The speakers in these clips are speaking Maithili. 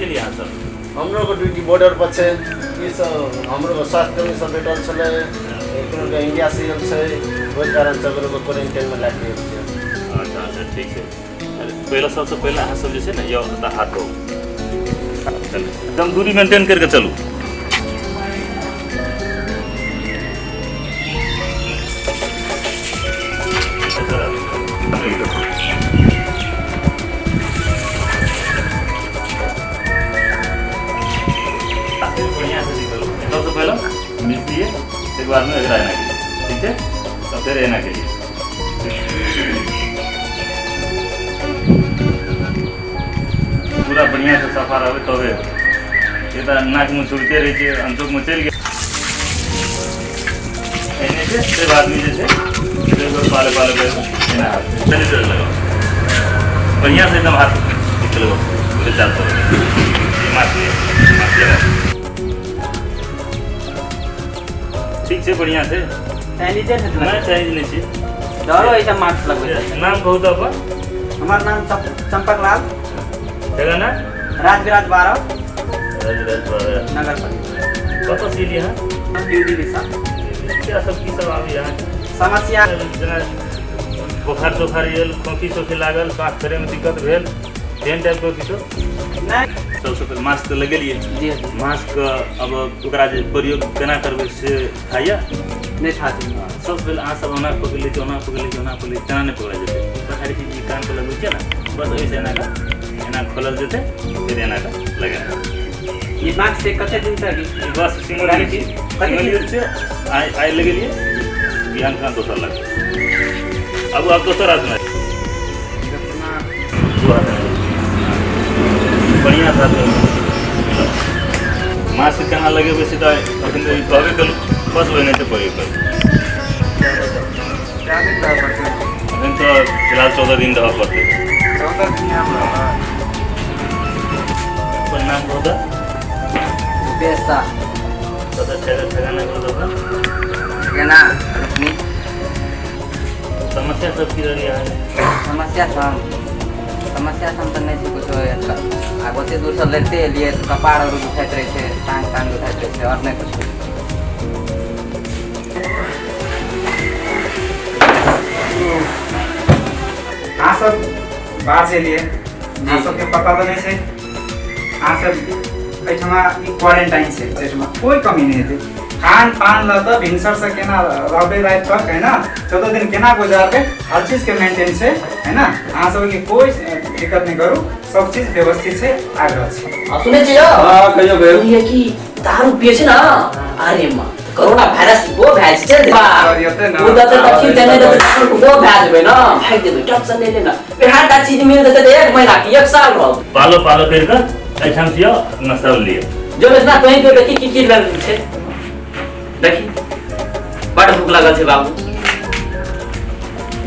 एलियै अहाँ सब? हमरो के ड्यूटी बॉर्डर पर छै। ई सब हमरो स्वास्थ्यकर्मी सब भेटल छलै, कोनो इंडिया से आयल छै, ओहि कारण से ओकरो क्वारेंटाइन में राखि देल छै। अच्छा अच्छा ठीक छै। पहले सबसे पहले अहाँ सब जे छै ने यौ तऽ हाथ धोउ, चलू एकदम दूरी मेंटेन करके चलू। बढ़िया से निकलू, सबसे पहले मिस लिए एक बार में एकरा एना के, ठीक छै, तब फेर एना के लिए पूरा बढ़िया से सफा रहे तबे। ये तो नाक में छुटते रहे छै, अंचोक में चलि गेल एने छै। सब आदमी जे छै पाले पाले एना हाथ सैनिटाइजर लगाओ बढ़िया से, एकदम हाथ लगाओ पूरे चार तरफ। मास्क मास्क लगाओ, ठीक छै, बढ़िया से। सैनिटाइजर नहीं चाहिए नहीं छै, डरो ऐसा मास्क लगबै। नाम कहू तो अपन। हमार नाम चंपक लाल, जगह ना राजविराज 12, राजविराज 12 नगर परिषद। कतऽ से एलियै अहाँ? न्यू दिल्ली से। क्या सब की सब आबै अहाँ समस्या? जेना बोखार तोखार आयल, खोंखी सोखी लागल, साँस फेरैमे दिक्कत भेल, तेहन टाइपके किछो नहि? सबसँ पहिले मास्क तऽ लगेलियै जी। मास्क अब ओकरा जे प्रयोग केना करबै से थाइए नहि था। सबसँ पहिले अहाँ सब ओना पकड़ि लै छी, ओना पकड़ि लै छी, ओना पकड़ि लै छी, तेना नहि पकड़ल जेतै। बस खाली चीज कान पर लगबै छियै ने, बस ओहिसँ एना कऽ एना खोलल जेतै, फिर एना कऽ लगा। ये मास्क से कते दिन तक? बस सिंगल सिंगल यूज छै। आइ आइ लगेलियै, बिहान खाना दोसर लगतै। अब आब दोसर हाथ में, दू हाथ में बढ़िया से हाथ में मास्क केना लगेबै से तऽ अखन तऽ कहबे केलहुँ, बस ओहिना छै प्रयोग करू। अखन तऽ फिलहाल 14 दिन रहऽ पड़तै। 14 दिन रहबै। अपन नाम कहू तऽ। पैसा कतऽ ठेगाना कहू तऽ अपन। ठेगाना रुकनी। समस्या सब की रहलै अहाँके? समस्या सब तऽ नहि छै कुछो। आब ओते दूरसँ लड़िते एलियै तऽ कपार आओर दुखाइत रहै छै, टांग टांग दुखाइत रहै छै, आओर नहि कुछो। अहाँ सब बाहर से एलियै, अहाँ सबके पता तऽ नहि छै। अहाँ सब एहिठमा ई क्वारेंटाइन छै, एहिठमा कोइ कमी नहि हेतै। खान पान लऽ तऽ भिनसरसँ केना रहबै राति तक है ना, 14 दिन केना गुजारबै, हर चीजके मेंटेन छै है ना। अहाँ सबके कोइ दिक्कत नहि करू, सब चीज व्यवस्थित छै, आबि रहल छै। सुनै छियै? हँ कहियौ भेल। सुनलियै कि दारू पियै छै ने, अरे माँ कोरोना वायरस वो भए छै, चल ओ देतै तऽ ठीक छै, नहि देतै तऽ वो भए जेबै ने, भागि जेबै, टेंशन नहि लेना। बिहार का चीज मिल जेतै तऽ 1 महीना की 1 साल रहत। पालो पालो करि कऽ एहिठाम से यौ नाश्ता लिअ। जो बेचना तोहीं के देखी की की लेल छै, देखी बड़ भूख लागल छै बाबू।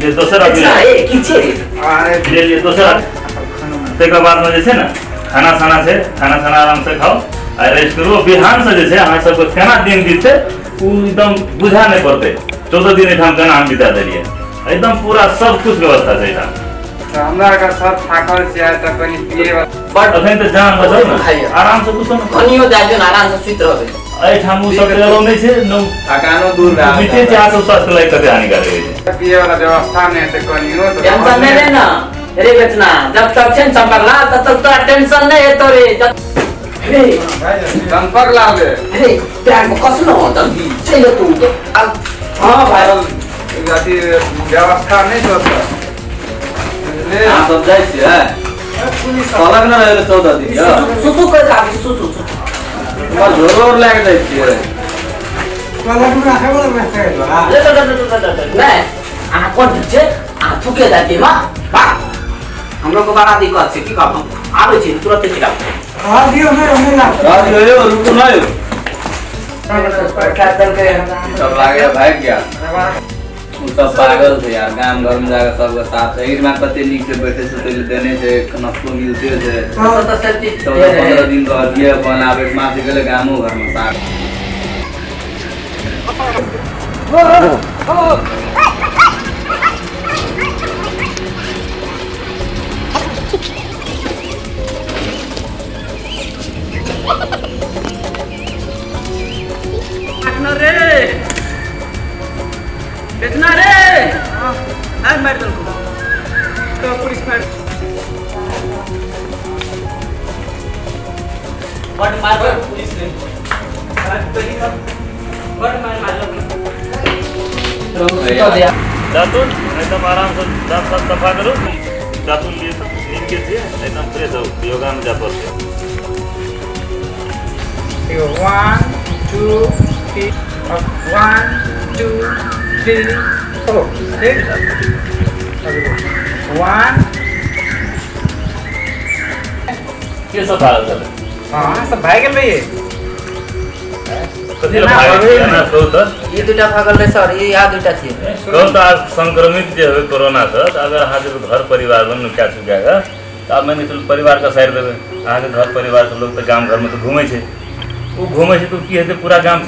जे दोसर आदमी ए की छै रे? अरे ले लिअ दोसर। तकर बादमे जे छै ने खाना साना छै, खाना साना आराम से खाउ आ रेस्ट करू। बिहान से जे छै अहाँ सबके केना दिन बीततै ओ एकदम बुझा नहि पड़तै। 14 दिन एहिठाम केना हम बिता देलियै, एकदम पूरा सब कुछ व्यवस्था छै एहिठाम। तऽ हमरा आरके सब थाकल छियै तऽ कनि पिए बड़ अखन तऽ जान बचाउ ने, आराम से कुछो ने कनियो दए दियौ ने, आराम से सुति रहबै। एहिठाम ओ सब एलो नहि छै, थकानो दूर भए बुझिते छै अहाँ सब स्वास्थ्य लागि कते हानिकारक होइ छै। पिए वाला व्यवस्था नहि हेतै कनियो तऽ टेंशन नहि ले ना रे बेचना, जब तक छै ने चंपक लाल तब तक तोरा टेंशन नहि हेतौ रे। रे चंपक लाल रे, रे बैग में कसनो जल्दी चलि तू। हां भाई अथी व्यवस्था नहि छै ओतऽ। अहाँ सब जाइ छियै? कहलक ने रहै 14 दिन यौ। सुसु कर आबै छै, सुसु झोरो लागि जाइ छियै। नहि अहाँ कोन ठीक छै, अहाँ थुके जाइ छियै माँ। हमरो को बड़ा दिक्कत छै, की कहब, हम आबै छी तुरंते चिका। रुकू नहि सब लागे भागि गया। ओ सब पागल छै यार, गाम घर में जाकर सबके साथ एहिमे कते नीक से बैठे सुतै लए देने छै, नाश्तो मिलते छै। 14-15 दिन रहलियै अपन, आब एक मास गेलै गामो घर में साथ। तो पुलिस मार बड मार पुलिस ने बड मार मारलो। दातुन एकदम आराम से दांत साफ सफा करू, दातुन लिए तो नीम के छियै, एकदम फ्रेश हो, योगा में जा पड़तै। 1 2 3 1 2 3 4 ठीक 1 के सब भागल छलै? हां सब भागि गेल रहियै। कथी लए भागल छलै? कहू तऽ ई दूटा भागल रहै सर, ई आ दूटा छियै। कहू तऽ आब संक्रमित जे हेबै कोरोना सँ, तऽ अगर अहाँ जेबै घर परिवारमे नुका छुका कऽ, तऽ आब मानि कऽ चलू परिवारके सारि देबै। अहाँके घर परिवारके लोक तऽ गाम घरमे तऽ घूमै छै, ओ घूमै छै तऽ की हेतै, पूरा गाम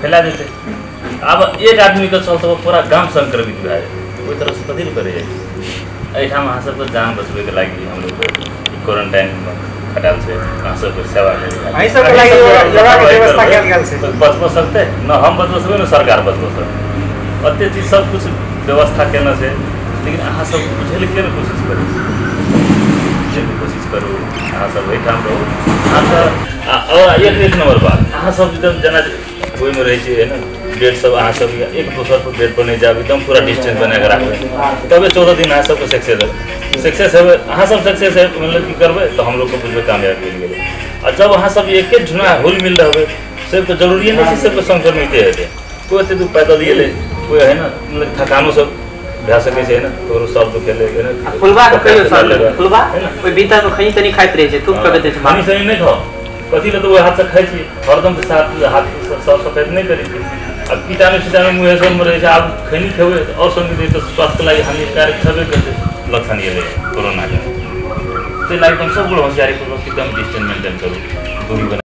फैला जेतै। आब एक आदमीके चलते पूरा गाम संक्रमित भए जेतै। ओहि तरहसँ कथी लए करै जाइ छै? एहिठाम अहाँ सबके जान बचबैके लागि हमलोग क्वारंटाइनमे खटाल छै, अहाँ सबके सेवा बचबो सकतै न, हम बचबो सकबै न सरकार बचबो सकतै। ओते चीज सब कुछ व्यवस्था केने छै, लेकिन अहाँ सब बुझै लए किया नहि कोशिश करै छी? बुझैके कोशिश करू, अहाँ सब एहिठाम रहू। अहाँ तऽ और एक नंबर बात, अहाँ सब एकदम जेना ओहिमे रहै छियै ने, बेड सब अहाँ सब एक दोसर पर बेड पर नहि जायब, एकदम पूरा डिस्टेंस बना कऽ राखबै, तबे 14 दिन अहाँ सबके सक्सेस हेबै। सक्सेस हेबै अहाँ सब, सक्सेस हेबै मतलब की करबै तऽ हमलोगके बुझबै कामयाबी मिल गेलै। आ जब अहाँ सब एके ठुना हुल मिल रहबै, से तऽ जरूरिए नहि छै सबके संक्रमिते हेतै। कोइ एते दूर पैदल एलै, कोइ है ने मतलब थकानो सब भए सकै छै ने, ककरो सब दुखेलै है ने। फुलबा के कहियो सर, फुलबा ओइ भीतर मे खनी तनी खाइत रहै छै, थूक कऽ दै छै। खनी सनी नहि खाउ, कथी लए तऽ ओहि हाथसँ खाइ छियै, हरदम तऽ साथ हाथ साफ सफाइ नहि करै छियै। आब कीटाणु सीटाणु मुँहे सबमे रहै छै, आब खैनी खेबै आओर संगे तऽ स्वास्थ्यके लागि हानिकारक छेबे करतै। लक्षण एलै कोरोनाके, ताहि लागि हम सब गोटे होशियारी पूर्वक एकदम डिस्टेंस मेंटेन करू, दूरी बना।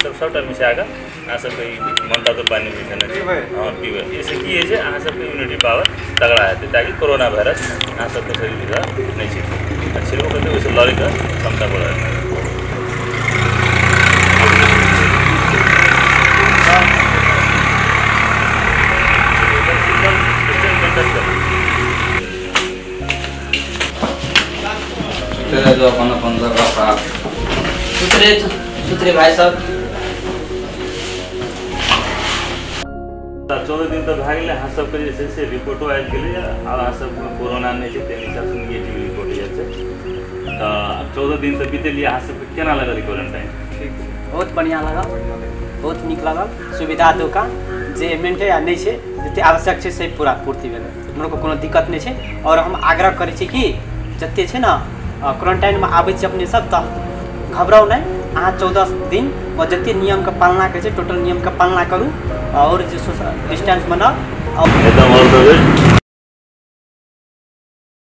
सब सबटा मिसा कऽ अहाँ सबके मन तातो पानि मिठेने छै। हँ पीबै, एहिसँ की होइ छै अहाँ सबके इम्यूनिटी पावर तगड़ा हेतै, ताकि कोरोना वायरस अहाँ सबके शरीर भीतर नहि छिड़तै, आ छिड़बो करतै ओहिसँ लड़ैके क्षमता बढ़त। सिंपल डिस्टेंस मेंटेन करू। अपन अपन जगह सुतरे सुतरे भाई सब। 14 दिन तऽ भए गेलै, अहाँ सबके जे छै से रिपोर्टो आबि गेलै। आब अहाँ सबके कोरोना नहि छै, ताहि हिसाबसँ निगेटिव रिपोर्ट आयल छै। तऽ 14 दिन तऽ बीतेलियै, अहाँ सबके केना लागल क्वारंटाइन? ठीक छै, बहुत बढ़िआँ लागल, बहुत नीक लागल। सुविधा दोकान जे एमेंट या नहि छै, जते आवश्यक छै से पूरा पूर्ति भेलै, हमरो कोनो दिक्कत नहि छै। और हम आग्रह करै छी कि जते छै ने क्वारंटाइनमे आबै छी अपने सब, तऽ घबराउ नहि। अहाँ 14 दिन और जते नियमके पालना करै छै, टोटल नियमके पालना करू और जे सोशल डिस्टेंस बनाउ। एकदम ऑल the best.